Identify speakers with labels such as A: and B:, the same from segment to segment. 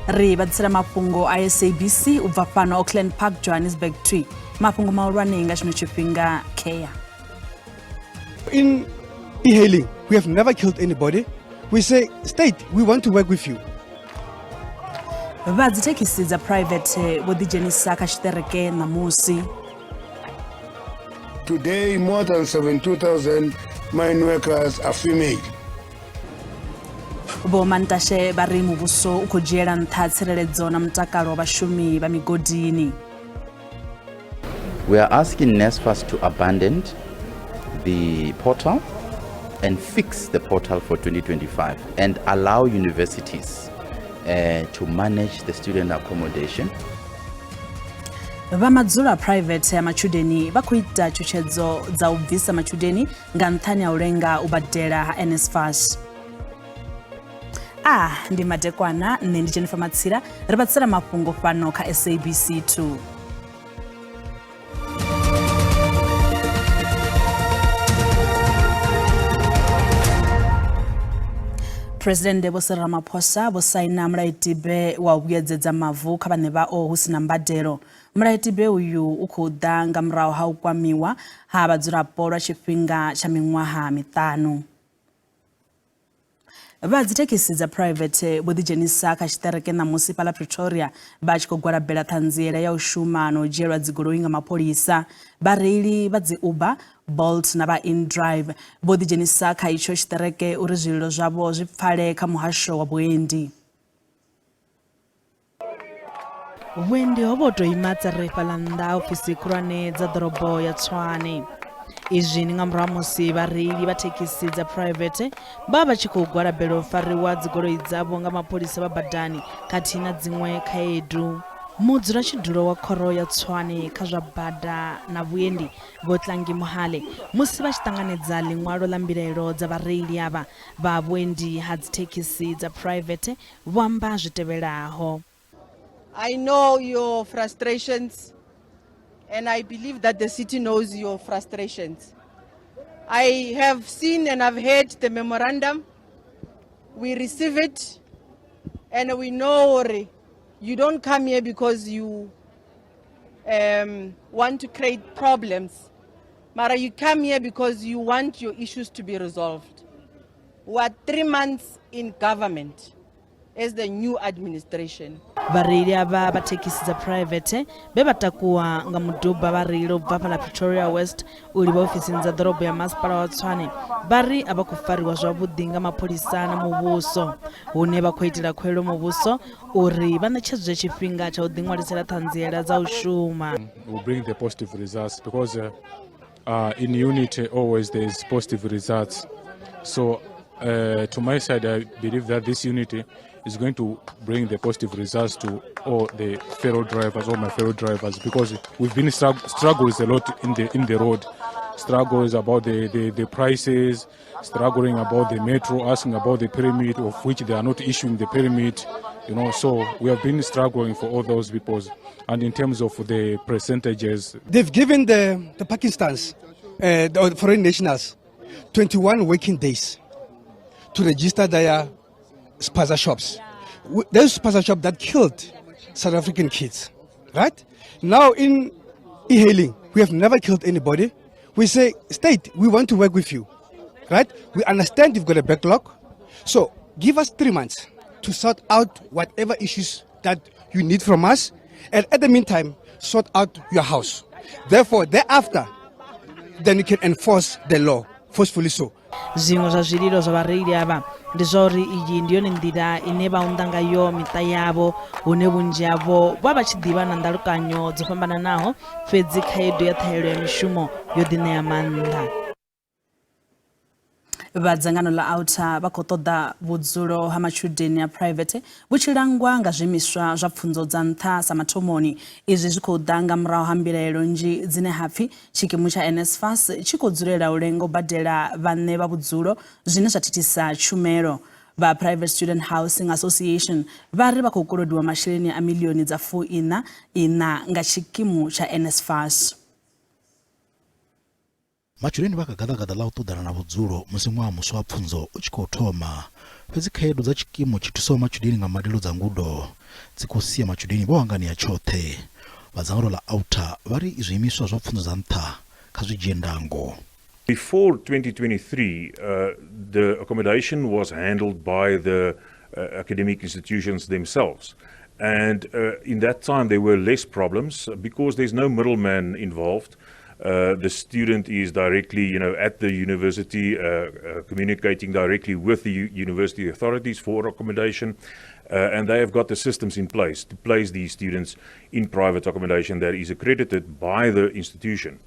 A: Ri vha ḓisela mafhungo a SABC u bva fhano Auckland Park, Johannesburg 2. Mafhungo mahulwane nga tshino tshifhinga kea.
B: In e-hailing, we have never killed anybody. We say, state, we want to work with you.
A: Vha dzithekhisi dza private vho ḓidzhenisa kha tshiṱereke ṋamusi.
C: Today, more than 72,000 mine workers are female.
A: Vho Mantashe vha ri muvhuso u khou dzhiela nṱha tsireledzo na mutakalo wa vhashumi vha migodini.
D: We are asking NSFAS to abandon the portal and fix the portal for 2025 and allow universities to manage the student accommodation.
A: Vha madzulo a private ya matshudeni vha khou ita tshutshedzo dza u bvisa matshudeni nga nṱhani ha u lenga u badela ha NSFAS. A ndi madekwana, nṋe ndi Jennifer Matsila, ri vha tsela mafhungo fhano kha SABC 2. Presidennde Vho Cyril Ramaphosa vho saina mulayotibe wa u vhuyedzedza mavu kha vhaṋe vhao hu si na mbadelo. Mulayotibe uyu u khou ḓa nga murahu ha u kwamiwa ha vhadzulapo lwa tshifhinga tsha miṅwaha miṱanu. Vha dzithekhisi dza private vho ḓidzhenisa kha tshiṱereke ṋamusi fhaḽa Pretoria vha tshi khou gwalabela ṱhanziela ya u shuma na u dzhielwa dzigoloi nga mapholisa. Vhareili vha dzi Uber, Bolt na vha InDrive vho ḓidzhenisa kha itsho tshiṱereke uri zwililo zwavho zwi pfale kha muhasho wa vhuendi. Vhuendi ho vha ho tou ima tsere fhaḽa nnḓa ha ofisi khulwane dza ḓorobo ya Tshwane. Izwi ndi nga murahu ha musi vhareili vha thekhisi dza phuraivethe vha vha tshi khou gwalabela u fariwa dzigoloi dzavho nga mapholisa vha badani khathihi na dziṅwe khaedu. Mudzulatshidulo wa khoro ya Tshwane kha zwa bada na vhuendi Vho Tlangi Mohale musi vha tshi ṱanganedza ḽiṅwalo ḽa mbilaelo dza vhareili avha vha vhuendi ha dzithekhisi dza phuraivethe vho amba zwi tevhelaho.
E: I know your frustrations and I believe that the city knows your frustrations. I have seen and I've heard the memorandum. We receive it and we know you don't come here because you want to create problems. Mara, you come here because you want your issues to be resolved. We are 3 months in government as the new administration.
A: Vhareili avha vha thekhisi dza private vhe vha takuwa nga muduba vha reila u bva fhaḽa Pretoria West u livha ofisini dza ḓorobo ya masipala wa Tshwane vha ri a vha khou fariwa zwavhuḓi nga mapholisa na muvhuso, hune vha khou itela khuwelelo muvhuso uri vha ṋetshedzwe tshifhinga tsha u ḓiṅwalisela ṱhanziela dza u shuma.
F: We'll bring the positive results because in unity always there is positive results. So to my side, I believe that this unity is going to bring the positive results to all the fellow drivers, all my fellow drivers, because we've been struggles a lot in the road. Struggles about the prices, struggling about the metro, asking about the permit, of which they are not issuing the permit, you know. So we have been struggling for all those people. And in terms of the percentages,
B: they've given the Pakistans, the foreign nationals, 21 working days to register their spaza shops. Those spaza shops that killed South African kids, right? Now in e-hailing, we have never killed anybody. We say, state, we want to work with you, right? We understand you've got a backlog. So give us 3 months to sort out whatever issues that you need from us. And at the meantime, sort out your house. Therefore, thereafter, then you can enforce the law, forcefully so.
A: Zwiṅwe zwa zwililo zwa vhareili avha ndi zwa uri iyi ndi yone nḓila ine vha unḓa ngayo miṱa yavho, hune vhunzhi havho vha vha tshi ḓivha na ndalukanyo dzo fhambananaho, fhedzi khaedu ya ṱhahelelo ya mishumo yo ḓiṋea maanḓa. Vha dzangano ḽa Outa vha khou ṱoḓa vhudzulo ha matshudeni a private vhu tshi langwa nga zwiimiswa zwa pfunzo dza nṱha sa mathomoni. Izwi zwi khou ḓa nga murahu ha mbilaelo nnzhi dzine ha pfi tshikimu tsha NSFAS tshi khou dzulela u lenga u badela vhaṋe vha vhudzulo zwine zwa thithisa tshumelo. Vha Private Student Housing Association vha ri vha khou kolodiwa masheleni a miḽioni dza fuiṋa iṋa nga tshikimu tsha NSFAS.
G: Matshudeni vha kha gaḓagaḓa ḽa u ṱoḓana na vhudzulo musi ṅwaha muswa wa pfunzo u tshi khou thoma. Fhedzi khaedu dza tshikimu tshi thusaho matshudeni nga mbadelo dza ngudo dzi khou sia matshudeni vho hanganea tshoṱhe. Vha dzangano ḽa OUTA vha ri zwiimiswa zwa pfunzo dza nṱha kha zwi dzhie ndango.
H: Before 2023, the accommodation was handled by the academic institutions themselves. And in that time, there were less problems because there's no middleman involved. The student is directly at the university, communicating directly with the university authorities for accommodation. And they have got the systems in place to place these students in private accommodation that is accredited by the institution.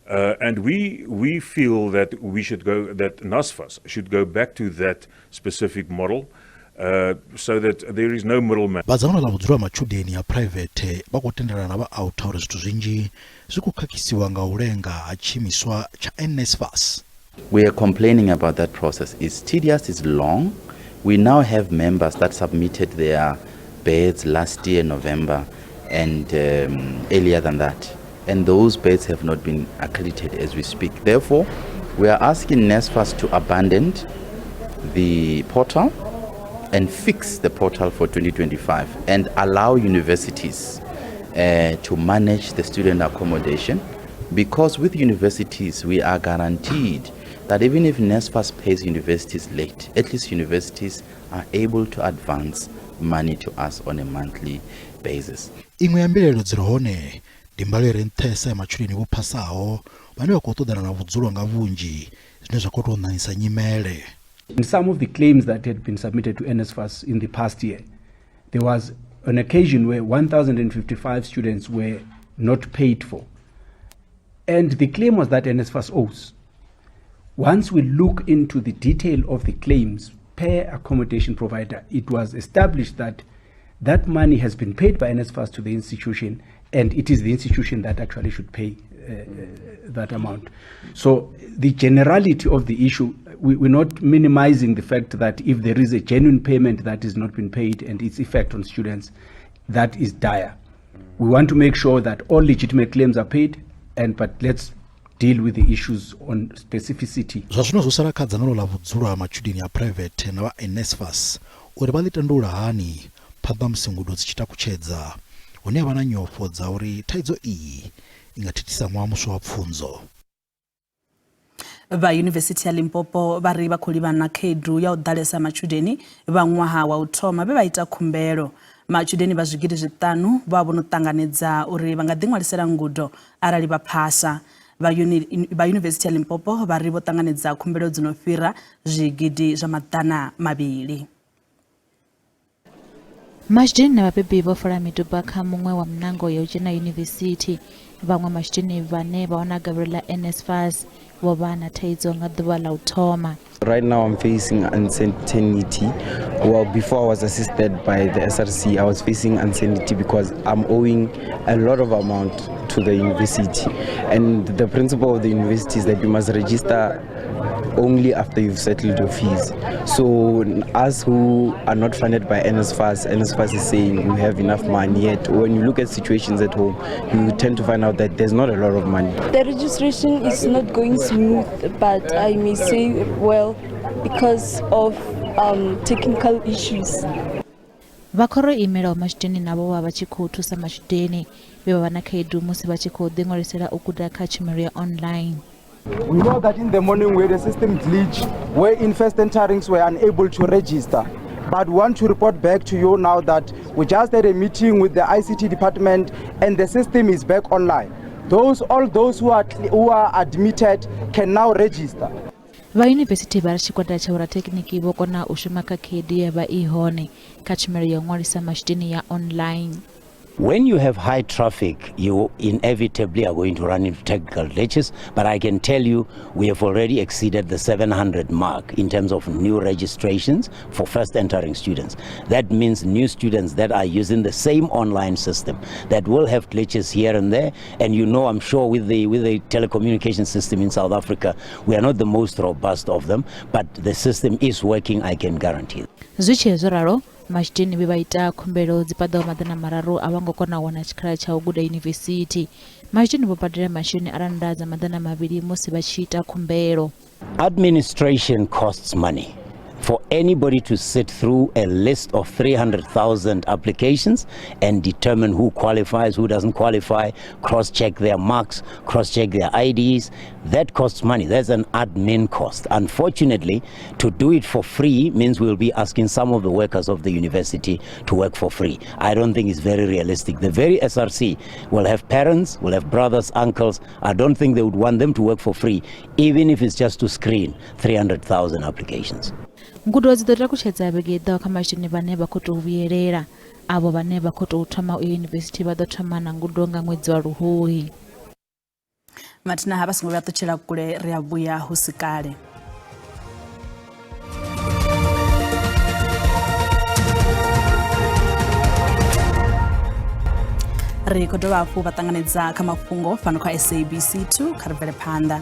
H: And we feel that we should go, that NSFAS should go back to that specific model so that there is no middleman.
G: Vha dzangano ḽa vhudzulo ha matshudeni ha phuraivethe vha khou tendelana na vha OUTA uri zwithu zwinzhi zwi khou khakhisiwa nga u lenga ha tshiimiswa tsha NSFAS.
D: We are complaining about that process. It's tedious, it's long. We now have members that submitted their beds last year, November, and earlier than that. And those beds have not been accredited as we speak. Therefore, we are asking NSFAS to abandon the portal and fix the portal for 2025 and allow universities to manage the student accommodation, because with universities we are guaranteed that even if NSFAS pays universities late, at least universities are able to advance money to us on a monthly basis.
G: Iṅwe ya mbilaelo dzi re hone ndi mbalo i re nṱhesa ya matshudeni vho phasaho vhane vha khou ṱoḓana na vhudzulo nga vhunzhi, zwine zwa khou tou ṋaṋisa nyimele.
I: In some of the claims that had been submitted to NSFAS in the past year, there was an occasion where 1,055 students were not paid for. And the claim was that NSFAS owes. Once we look into the detail of the claims per accommodation provider, it was established that that money has been paid by NSFAS to the institution, and it is the institution that actually should pay that amount. So the generality of the issue, we're not minimizing the fact that if there is a genuine payment that has not been paid and its effect on students, that is dire. We want to make sure that all legitimate claims are paid, and but let's deal with the issues on specificity.
G: Zwa zwino zwo sala kha dzangano ḽa vhudzulo ha matshudeni a phuraivethe na vha NSFAS uri vha ḽi tandulula hani phanḓa musi ngudo dzi tshi takutshedza, hune ha vha na nyofho dza uri thaidzo iyi i nga thithisa ṅwaha muswa wa pfunzo.
A: Vha Yunivesithi ya Limpopo vha ri vha khou livhana na khaedu ya u ḓalesa matshudeni vha ṅwaha wa u thoma vhe vha ita khumbelo. Matshudeni vha 5000 vha vho no ṱanganedza uri vha nga ḓiṅwalisela ngudo arali vha phasa. Vha Yunivesithi ya Limpopo vha ri vho ṱanganedza khumbelo dzi no fhira 200,000.
J: Matshudeni na vhabebi vho fola miduba kha muṅwe wa minango ya u dzhena yunivesithi. Vhaṅwe matshudeni vhane vha wana gavhelo ḽa NSFAS vho vha na thaidzo nga ḓuvha ḽa u thoma.
K: Right now I'm facing uncertainty. Well, before I was assisted by the SRC, I was facing uncertainty because I'm owing a lot of amount to the university. And the principle of the university is that you must register only after you've settled your fees. So us who are not funded by NSFAS, NSFAS is saying we have enough money, yet when you look at situations at home, you tend to find out that there's not a lot of money.
L: The registration is not going smooth, but I may say well because of technical issues.
J: Vha khoro i imelaho matshudeni navho vha vha tshi khou thusa matshudeni vhe vha vha na khaedu musi vha tshi khou ḓiṅwalisela u guda kha tshumelo ya online.
M: We know that in the morning we had a system glitch wherein first enterings were unable to register. But we want to report back to you now that we just had a meeting with the ICT department and the system is back online. All those who are admitted can now register.
J: Vha yunivesithi vha ri tshigwada tsha vhorathekhiniki vho kona u shuma kha khaedu ye vha i hone kha tshumelo ya u ṅwalisa matshudeni ya online.
N: When you have high traffic, you inevitably are going to run into technical glitches. But I can tell you, we have already exceeded the 700 mark in terms of new registrations for first entering students. That means new students that are using the same online system that will have glitches here and there. And I'm sure with the telecommunication system in South Africa, we are not the most robust of them, but the system is working, I can guarantee.
J: Zwi tshee zwo ralo, matshudeni vhe vha ita khumbelo dzi paḓaho 300 a vho ngo kona u wana tshikhala tsha u guda yunivesithi. Matshudeni vho badela masheleni a rannda dza 200 musi vha tshi ita khumbelo.
N: Administration costs money. For anybody to sit through a list of 300,000 applications and determine who qualifies, who doesn't qualify, cross-check their marks, cross-check their IDs, that costs money. That's an admin cost. Unfortunately, to do it for free means we'll be asking some of the workers of the university to work for free. I don't think it's very realistic. The very SRC will have parents, will have brothers, uncles. I don't think they would want them to work for free, even if it's just to screen 300,000 applications.
J: Ngudo dzi ḓo takutshedza vhege i ḓaho kha matshudeni vhane vha khou tou vhuyelela. Avho vhane vha khou tou thoma u ya yunivesithi vha ḓo thoma na ngudo nga ṅwedzi wa Luhuhi.
O: Mathina ha vha songo vhuya ṱutshela kule, ri a vhuya hu si kale. Ri khou dovha hafhu vha ṱanganedza kha mafhungo fhano kha SABC 2, kha ri bvele phanḓa.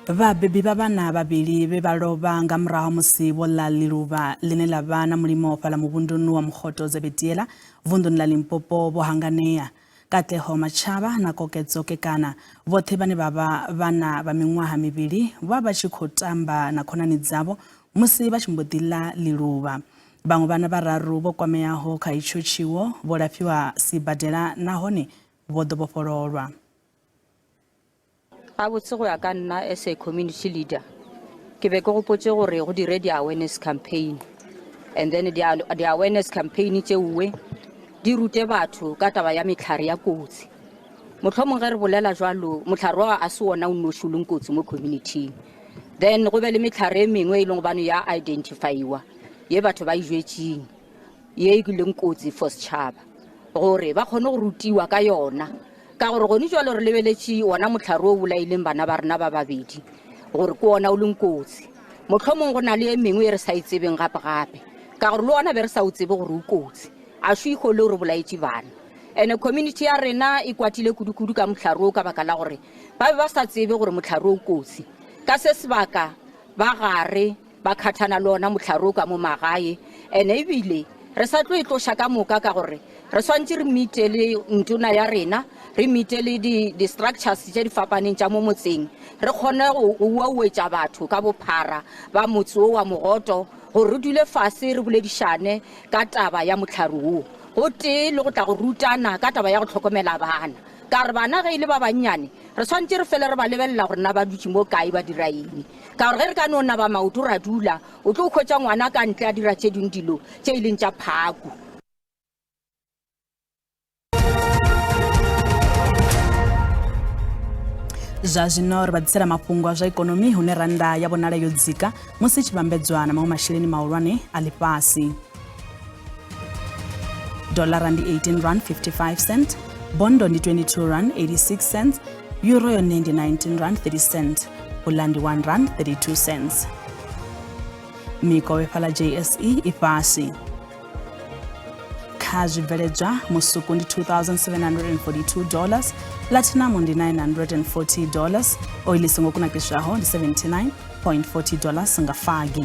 O: Vhabebi vha vhana vhavhili vhe vha lovha nga murahu musi vho ḽa ḽiluvha ḽine ḽa vha na mulimo fhaḽa muvhunduni wa Mokgoto Zebediela vunḓuni ḽa Limpopo vho hanganea. Katleho Matshaba na Koketso Kekana, vhoṱhe vhane vha vha vhana vha miṅwaha mivhili, vho vha vha tshi khou tamba na khonani dzavho musi vha tshi mbo ḓi ḽa ḽiluvha. Vhaṅwe vhana vhararu vho kwameaho kha itsho tshiwo vho lafhiwa sibadela nahone vho ḓo vhofhololwa.
P: Gabotse go ya ka nna as a community leader, ke be ke gopotse gore go dire di-awareness campaign, and then di-awareness campaign tšeoe di rute batho ka taba ya metlhare ya kotsi. Mohlomong ge re bolela jwalo, mohlare wa a se wona o noši o leng kotsi mo community-ing. Then go be le metlhare e mengwe e leng gobane ya identifyiwa ye batho ba e jwetšeng ye e leng kotsi for setšhaba, gore ba kgone go rutiwa ka yona. Ka gore gone jwalo re lebeletše wona mohlare o bolaileng bana ba rena ba babedi gore ke wona o leng kotsi. Mohlomong go na le e mengwe e re sa e tsebeng gape-gape, ka gore le wona be re sa o tsebe gore o kotsi, a šo ikgole o re bolaetše bana. And community ya rena e kwatile kudu-kudu ka mohlare o, ka baka la gore ba be ba sa tsebe gore mohlare o kotsi. Ka se sebaka ba gare ba kgathana le ona mohlare o ka mo magae, and ebile re sa tlo e tloša ka moka, ka gore re swantše re meete le ntona ya rena, re meete le di-structures tše di fapaneng tša mo motseng, re kgone go uauetša batho ka bophara ba motse o wa Mogoto, gore re dule fase re boledišane ka taba ya mohlare wo, go tee le go tla go rutana ka taba ya go hlokomela bana. Ka re bana ge e le ba bannyane, re swantše re fele re ba lebelela gore na ba dutše mo kae, ba dira eng. Ka gore ge re ka no naba maoto ra dula, o tlo hwetša ngwana ka ntle a dira tše dingwe dilo tše e leng tša phaku.
O: Zwa zwino ri vha ḓisela mafhungo a zwa ikonomi, hune rannda ya vhonala yo dzika musi i tshi vhambedzwa na maṅwe masheleni mahulwane a ḽifhasi. Dollara ndi 18 rand 55 cent, bondo ndi 22 rand 86 cents, euro yone ndi 19 rand 30 cent, pula ndi 1 rand 32 cents. Mikovhe fhaḽa JSE i fhasi. Kha zwibveledzwa, musuku ndi 2742 dollars, platinum ndi 940 dollars, oil i songo kunakiswaho ndi 79.40 dollars nga fagi.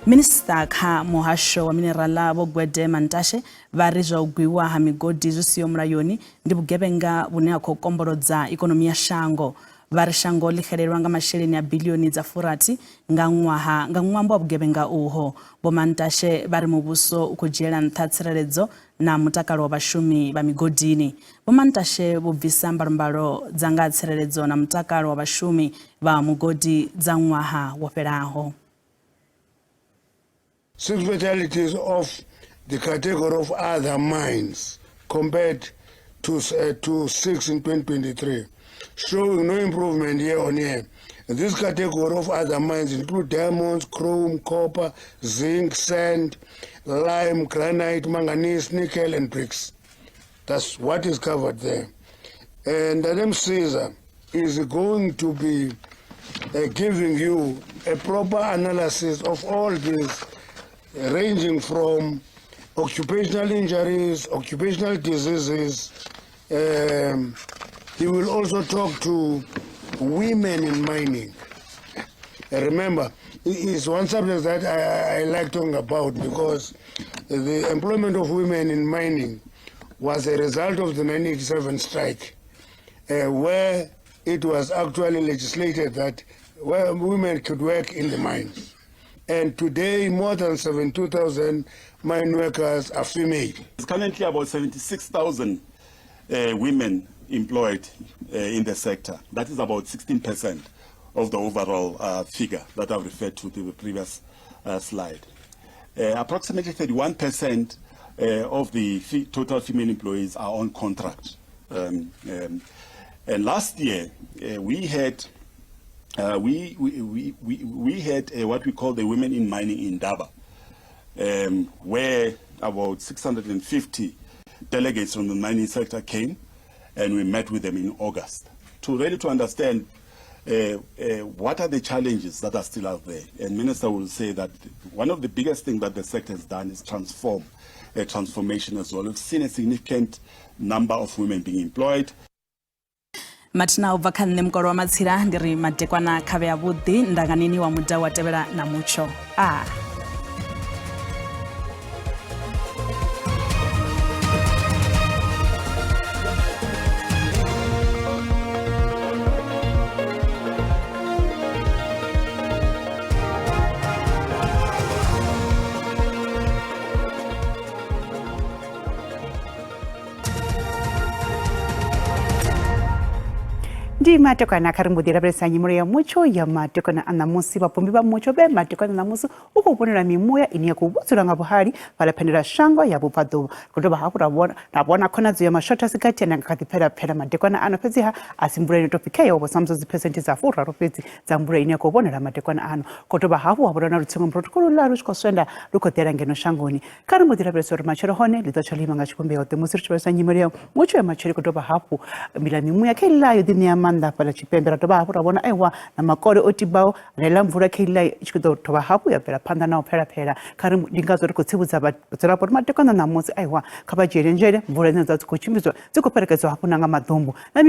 O: Minisiṱa kha muhasho wa minerala Vho Gwede Mantashe vha ri zwa u gwiwa ha migodi zwi siho mulayoni ndi vhugevhenga vhune ha khou kombolodza ikonomi ya shango. Vha ri shango ḽi xelelwa nga masheleni a biḽioni dza furathi nga ṅwaha nga ṅwambo wa vhugevhenga uho. Vho Mantashe vha ri muvhuso u khou dzhiela nṱha tsireledzo na mutakalo wa vhashumi vha migodini. Vho Mantashe vho bvisa mbalombalo dza nga tsireledzo na mutakalo wa vhashumi vha mugodi dza ṅwaha wo fhelaho.
C: 6 fatalities of the category of other mines compared to 6 in 2023, showing no improvement year on year. This category of other mines include diamonds, chrome, copper, zinc, sand, lime, granite, manganese, nickel, and bricks. That's what is covered there. And Adam Caesar is going to be giving you a proper analysis of all this, ranging from occupational injuries, occupational diseases. He will also talk to women in mining. Remember, it's one subject that I like talking about, because the employment of women in mining was a result of the 1987 strike, where it was actually legislated that where women could work in the mines. And today, more than 72,000 mine workers are female.
Q: There's currently about 76,000 women employed in the sector. That is about 16% of the overall figure that I've referred to in the previous slide. Approximately 31% of the total female employees are on contract. And last year, we had what we call the Women in Mining Indaba, where about 650 delegates from the mining sector came, and we met with them in August to really to understand what are the challenges that are still out there. And Minister will say that one of the biggest things that the sector has done is transformation as well. We've seen a significant number of women being employed.
O: Mathina u bva kha nṋe mukolo wa matsila ndi ri madekwana khavhe ya vhuḓi ndanganini wa muda wa tevhela na mutsho a
R: Ndi matekwana kha ri mbo ḓi lavhelesa nyimelo ya mutsho ya matekwana a ṋamusi. Vhapombi vha mutsho vhe matekwana ṋamusi u khou vhonela mimuya ine ya khou vhudzula nga vhuhali fhaḽa phendela shango ya vhubvaḓuvha. Ri khou dovha hafhu ra vhona khonadzeo ya mashotha a si gathi ane a nga kha ḓi pfela madekwana ano, fhedziha a si mvula ino tou pfi kheo vho samusi dzi phesenthe dza 30 fhedzi dza mvula ine ya khou vhonala madekwana ano. Khou dovha hafhu ha vhona na lutsingo murotho ḽa lu tshi khou swenda lu khou ḓela ngeno shangoni. Kha ri mbo ḓi lavhelesa uri matshelo hone ḽi ḓo tsha ḽi ima nga tshivhumbeo ḓe musi ri tshi lavhelesa nyimelo ya mutsho ya matshelo. I khou dovha hafhu mila mimuya kha iḽa yo ḓi ṋea maanḓa fhaḽa tshipembe, ra dovha hafhu ra vhona aiwa na makole o tibaho na iḽa mvula kha iḽa i tshi khou ḓo dovha hafhu ya bvela phanḓa na u pfela. Kha ri ndi ngazwo ri khou tsivhudza vhadzulapo uri madekwana ṋamusi aiwa kha vha dzhiele nzhele mvula dzine dza dzi khou tshimbidzwa dzi khou fhelekedzwa hafhu na nga maḓumbu na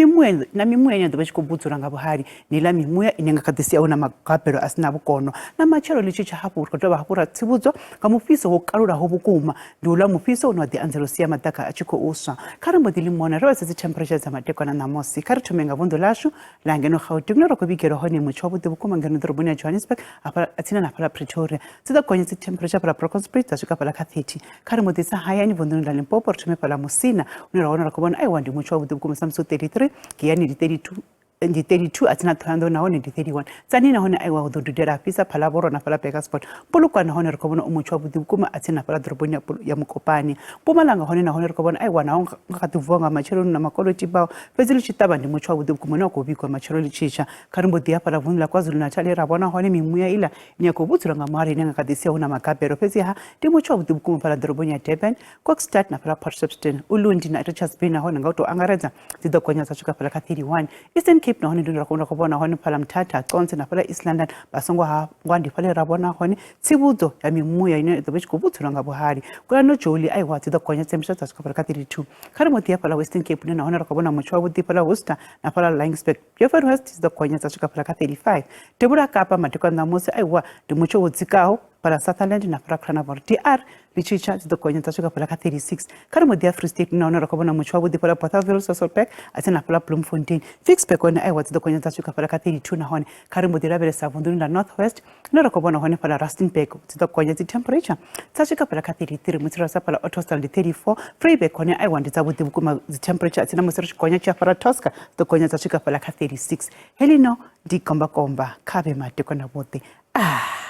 R: mimuya ine ya ḓo vha tshi khou vhudzula nga vhuhali, ni iḽa mimuya ine nga kha ḓi sia hu na magabelo a si na vhukono. Na matshelo ḽi tshi tsha hafhu ri khou dovha hafhu ra tsivhudzwa nga mufhiso wo kalulaho vhukuma, ndi uḽa mufhiso une wa ḓi anzela u sia maḓaka a tshi khou swa. Kha ri mbo ḓi limona ri vhadze dzi temperature dza madekwana ṋamusi. Kha ri thome nga vunḓu ḽashu ḽa ngeno Gauteng hune ra khou vhigelwa hone mutsho wavhuḓi vhukuma ngeno ḓoroboni ya Johannesburg hafha tsini na hafhaḽa Pretoria. Dzi ḓo gonya dzi temperature hafhaḽa Bronkhorstspruit dza swika hafhaḽa kha 30. Kha ri mbo ḓi tsa hayani vunḓuni ḽa Limpopo ri thome fhaḽa Musina hune ra wana ra khou vhona aiwa ndi mutsho wavhuḓi vhukuma samusi u 33, Giyani ndi 32, ndi 32 a tsina Thohoyandou nahone ndi 31. Tzaneen nahone aiwa hu ḓo dudela ha fhisa Phalaborwa na fhaḽa Burgersfort. Polokwane nahone ri khou vhona u mutsho wavhuḓi vhukuma a tsini na fhaḽa ḓoroboni ya Mokopane. Mpumalanga hone nahone ri khou vhona aiwa naho nga kha ḓi vuwa nga matsheloni na makolo tibaho, fhedzi ḽi tshi ṱavha ndi mutsho wavhuḓi vhukuma une wa khou vhigwa matshelo ḽi tshi tsha. Kha ri mbo ḓi ya fhaḽa vunḓu ḽa KwaZulu-Natal he ra vhona hone mimuya iḽa ine ya khou vhudzulwa nga muhali ine nga kha ḓi sia hu na magabelo, fhedziha ndi mutsho wavhuḓi vhukuma fhaḽa ḓoroboni ya Durban, Kokstad na fhaḽa Port Shepstone, Ulundi na Richards Bay nahone nga u tou angaredza dzi ḓo gonya dza swika fhaḽa kha 31. Eastern Cape nahone ndi hune ra khou vhona hone fhaḽa Mthatha, Conse na fhaḽa East London vha songo hangwa ndi fhaḽa ra vhona hone tsivhudzo ya mimuya ine i ḓo vha i tshi khou vhudzulwa nga vhuhali. Kulano Joli aiwa dzi ḓo gonya temperature dza swika fhaḽa kha 32. Kha ri mbo ḓi ya fhaḽa Western Cape hune nahone ra khou vhona mutsho wavhuḓi fhaḽa Worcester na fhaḽa Laingsburg. Beaufort West dzi ḓo gonya dza swika fhaḽa kha 35. Devhula Kapa madekwana ṋamusi aiwa ndi mutsho wo dzikaho fhaḽa Sutherland na fhaḽa Cranborne. DR ḽi tshi tsha dzi ḓo gonya dza swika fhaḽa kha 36. Kha ri mbo ḓi ya Free State nahone ra khou vhona mutsho wavhuḓi fhaḽa Bothaville, Sasolburg a tsini na fhaḽa Bloemfontein. Ficksburg hone aiwa dzi ḓo gonya dza swika fhaḽa kha 32 nahone kha ri mbo ḓi lavhelesa vunḓuni ḽa North West hune ra khou vhona hone fhaḽa Rustenburg dzi ḓo gonya dzi temperature dza swika fhaḽa kha 33, musi ra sa fhaḽa Ottosdal ndi 34. Vryburg hone aiwa ndi dzavhuḓi vhukuma dzi temperature a tsina musi ri tshi gonya tshi ya fhaḽa Tosca dzi ḓo gonya dza swika fhaḽa kha 36. Heḽino ndi gombakomba kha vhe madekwana vhoṱhe. Ah.